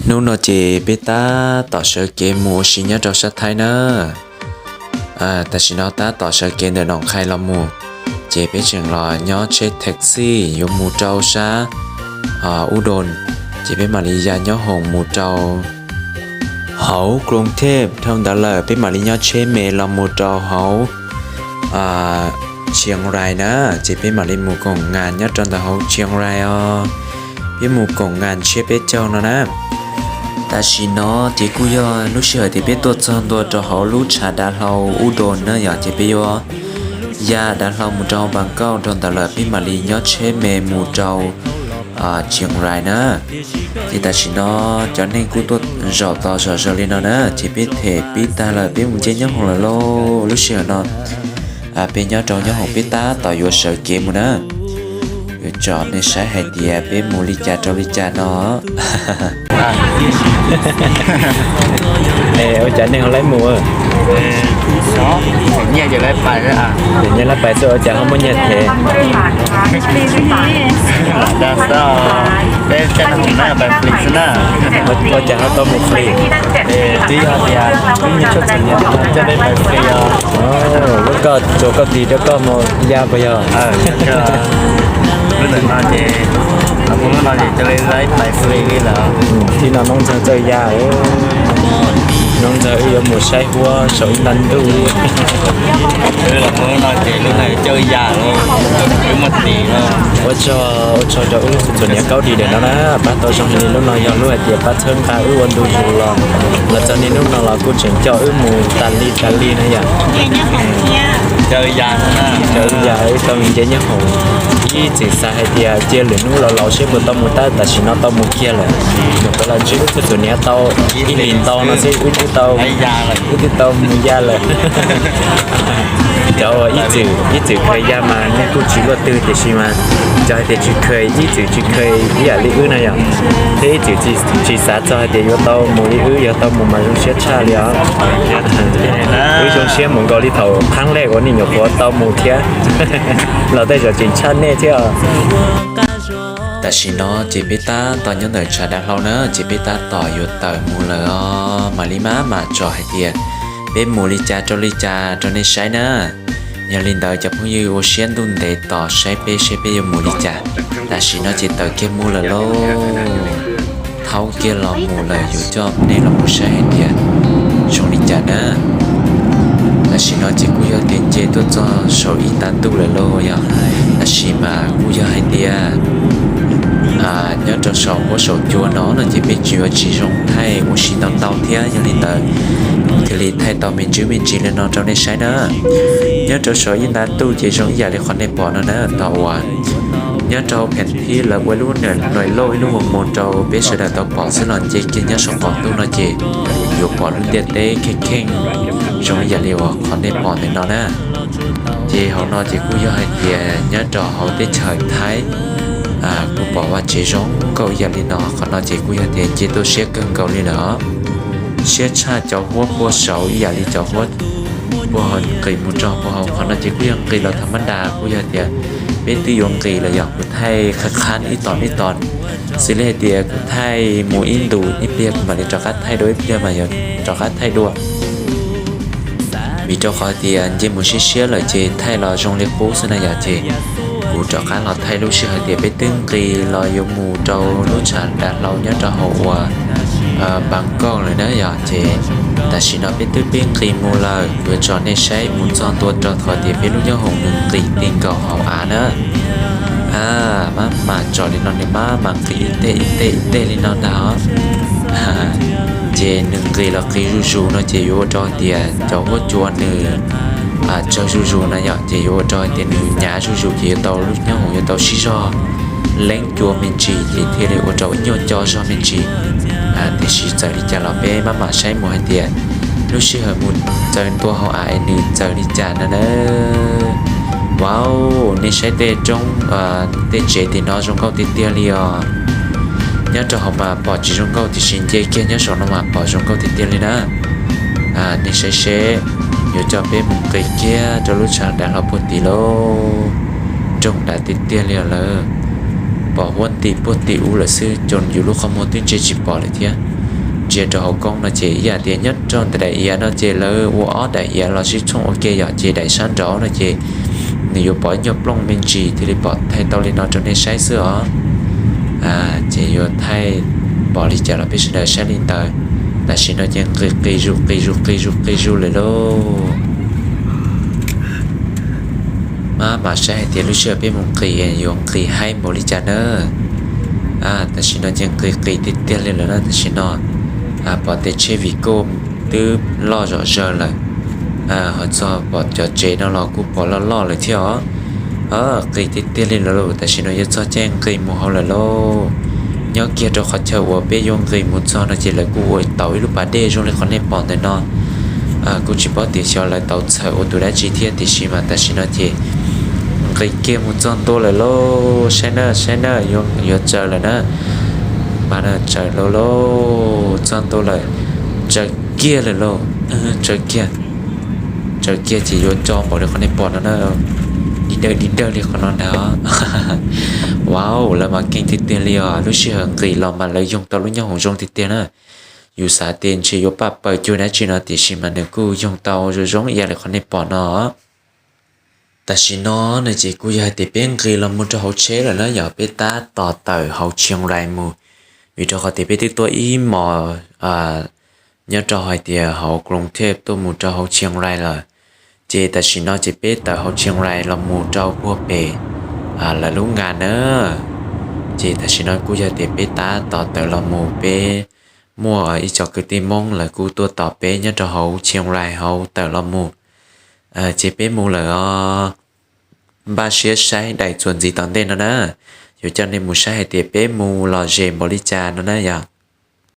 Hnub no ces peb tab tom sawv kev mus ua si nyob rau sab Thaib na. Tam sim no tab tom sawv kev ntawm Noom Qhais los mus, ces peb tseem los nyob tsheb taxi yuav mus rau sab Ub Doos, ces peb mam li ya nyob hoom mus rau hauv Kloos Thej. Dhau ntawd lawm peb mam li nyob tsheb me los mus rau hauv Chiang Rai na, ces peb mam li mus koom ngas nyob rau ntawm hauv Chiang Rai os. Peb mus koom ngas tshiab peb caug no na. Tam sim no ces kuj yog lub sij hawm tias peb tuaj txog ntua rau hauv lub tshav dav hlau Ub Doos na yom, ces peb yuav ya dav hlau mus rau Bangkok, dhau ntawd lawm peb mam li nyob tsheb me mus rau Chiang Rai na. Ces tam sim no cov neeg kuj tuaj zaum tos zom zaws li no na, ces peb them pib tag lawm peb mus nce nyob hoom lawm lauj. Lub sij hawm no peb nyob rau nyob hoom peb tab tom yuav sawv kev mus na. Yuav tsom nej saib hais tias peb mus li cas rau li cas no. Ua cas nej ho laib mus? Nyiaj laib pais xwb ua cas ho muaj nyiaj them? Ua cas ho tau mus free? Twb yog tias wb niag tshuaj txom nyem coj peb pais free os. Lub koj tsuas koj tis rau koj mus ya puas yog? Lub ntawm no ces, lub no ces coj peb laib pais free li lawm. Thib no Noob Ntxawg txawj ya. Noob Ntxawg wb yuav mus saib huab saum ib nta ntuj. Wb los mus lub no ces lub no coj ya los, wb muaj tis los. Ua tsaug, ua tsaug rau wb txhua txhua niam kaub di daim no na, pab tau zoo li lub no yog lub hais tias pab txhawb nqa wb ua ntu zus los, los txog niaj hnub no los kuj tseem coj wb mus tas li tas li na yom. Coj ya, coj ya wb tau nce nyob hoom. Ib txwm xav hais tias cia lwm hnub los laus seb puas tau mus tab, tam sim no tau mus kiag lawm. Nyuam qhuav los ntsib wb txhua txhua niam tau ib hlis ntau no xwb wb twb tau, wb twb tau mus ya lawm. Cov uas ib txwm, ib txwm khaws ya mas yeej kuj tsis luaj twg, tiam sis mas cov hais tias tsis khaws, ib txwm tsis khaws ib yam li wb na yom, thiab ib txwm tsis xav txog hais tias yuav tau mus li wb, yuav tau mus mas zoo siab tshaj li os. Wb zoo siab mus nkaus li thaum qhab lej uas nej nyuam qhuav tau mus thiab. Los tej zaum tseem tshaj nej thiab os. Tam sim no ces peb tab tom nyob ntawm tshav dav hlau na, ces peb tab tom yuav tawm mus lawm os. Mam li maj mam tsom hais tias peb mus li cas rau li cas rau nej saib na. Yog li ntawd cov phooj ywg ua siab ntuj ntev tos saib peb seb peb yuav mus li cas. Tam sim no ces tawm kiag mus lawm lauj. Thaub kiag los mus lawm, yuav coj nej los mus saib hais tias zoo li cas na. Tam sim no ces kuj yog tias nce tuaj txog saum ib nta ntuj lawm lauj yog. Tab sis mas kuj yog hais tias nyob rau saum huab saum cua no no ces peb tsis yuav tsis zoo thaij ua si ntau ntau thiab, yog li ntawd kuv thiaj li thaij tau me ntsis me ntsis li no rau nej saib na. Nyob rau saum ib nta ntuj ces zoo ib yam li qhov nej pom no na, tau uas nyob rau phem thib lawv ua lub niam lauj ib lub mus mus rau peb sawv daws tau pom xwb los nce kiag nyob saum qaum ntuj no ces yuav pom lub ntiaj teb kheej kheej zoo ib yam li uas qhov nej pom ntawm no na. Ces hauv no ces kuj yog hais tias nyob rau hauv teb chaws Thaib kuj pom vaj tsev zoo nkauj ib yam li no. Qhov no ces kuj yog tias nce tuaj siab kawg nkaus li lawm os. Siab tshaj cov huab puag saud ib yam li cov huab puag nqis mus rau puag hauv. Qhov no ces kuj yog nqis los tham mab nras, kuj yog tias peb twb yuav nqis lawm yog kuv thaij qhab qhab ib tom ib tom, xws li hais tias kuv thaij mus ib ntus ib pliag kuv mam li rov qab thaij dua ib pliag mas yog rov qab thaij dua. Vim rau qhov tias nce mus siab siab lawm ces thaij los zoo li qub xwb na yom. Ces kuv rov qab los thaij lub sij hawm tias peb twb nqis los yuav mus rau lub tshav dav hlau nyob rau hauv uas Bangkok lawm na yom. Ces tam sim no peb twb pib nqis mus lawm, kuv yuav tso nej saib mus txog ntua rau thaum tias peb lub nyob hoom nws nqis ti nkaus hauv av na. Maj mam tso li no nws maj mam nqis ib teg ib teg ib teg li no ntag. Ces nws nqis los nqis zuj zus no ces yuav ua rau tias cov huab cua nws tsawg zuj zus na yom, ces yuav ua rau hais tias nws hnyav zuj zus ces yuav tau lub nyob hoom yuav tau sib zog leeb cua me ntsis ces thiaj li ua rau nyuaj co zog me ntsis. Tiam sis txawm li cas los peb maj mam saib mus hais tias lub sij hawm mus txaws ntua hauv av es nws txaws li cas no na. Wow, nej saib tej roob, tej tsev tim no zoo nkauj tiag tiag li os. Nyob rau hauv mas pom tsis zoo nkauj tiam sis nce kiag nyob saum no mas pom zoo nkauj tiag tiag li na. Nej saib seb, yuav coj peb mus nqis kiag rau lub tshav dav hlau puag tim lauj. Nroog dav tiag tiag li os lawm. Pom huab ntim puag tim ub lawm xwb, cov yus lub qhov muag twb ntsia tsis pom lawm thiab. ntsia rau hauv koob no ces ib yam tias nyob rau ntawm daim iav no ces lawv ua ob daim iav los sib tshooj ua ke yom, ces daim sab nraud no ces nws yuav pom ib nyuag plooj me ntsis thiaj li pom thaij tau li no rau nej saib xwb os. Ces yuav thaij pom li cas los peb sawv daws saib li ntawd. Tam sim no ces nqis qis zus qis zus qis zus qis zus lawm lauj. Maj mam saib hais tias lub sij hawm peb mus nqis yuav nqis haib npaum li cas na. Tam sim no ces nqis qis tiag tiag li lawm na, tam sim no pom tej tsheb vim kuj twb loj zom zaws lawm. Ho txog pom cov tsev no los kuj pom loj loj lawm thiab os. Qis tiag tiag li lawm lauj, tam sim no yuav txog caij nqis mus hauv lawm lauj. Nyob kiag rau qhov chaw uas peb yuav nqis mus txog no ces lawv kuj ua tau ib lub pas dej zoo li qhov nej pom ntawm no. Kuj tsis paub tias xyov lawv tau txhawm ua tus dab tsi thiab, tiam sis mas tam sim no ces nqis kiag mus txog ntua lawm lauj. Saib na, saib na, yuav tsaws lawm na. Mas na, tsaws lawm lauj, txog ntua lawm. Tsaws kiag lawm lauj, tsaws kiag. Tsaws kiag ces yuav co npaum li qhov nej pom no na, dig dawg dig dawg li qhov no ntag. Wow, lawv mas keej tiag tiag li os, lub sij hawm nqis los mas lawv yoog tau lub nyob hoom zoo tiag tiag na. Yus xav tias ntshe yuav paj paws cuag dab tsi no, tiam sis mas nws kuj yoog tau zoo zoo ib yam li qhov nej pom no. Tam sim no no ces kuj yog hais tias peb nqis los mus rau hauv tsheb lawm na, yog peb tab tom tawm hauv Chiang Rai mus, vim rau qhov tias peb twb tuaj ib hmos nyob rau hais tias hauv Koob Thej tuaj mus rau hauv Chiang Rai lawm. Ces tam sim no ces peb tawm hauv Chiang Rai los mus rau puag pem lawv lub nga na. Ces tam sim no kuj yog tias peb tab tom tawm los mus, peb muaj ib co kwv tij Hmoob lawv kuj tuaj tos peb nyob rau hauv Chiang Rai hauv tawm los mus. Ces peb mus lawm os. Npaj siab saib daim txuas ntxiv tom ntej no na, yuav coj nej mus saib hais tias peb mus los ze npaum li cas no na yom.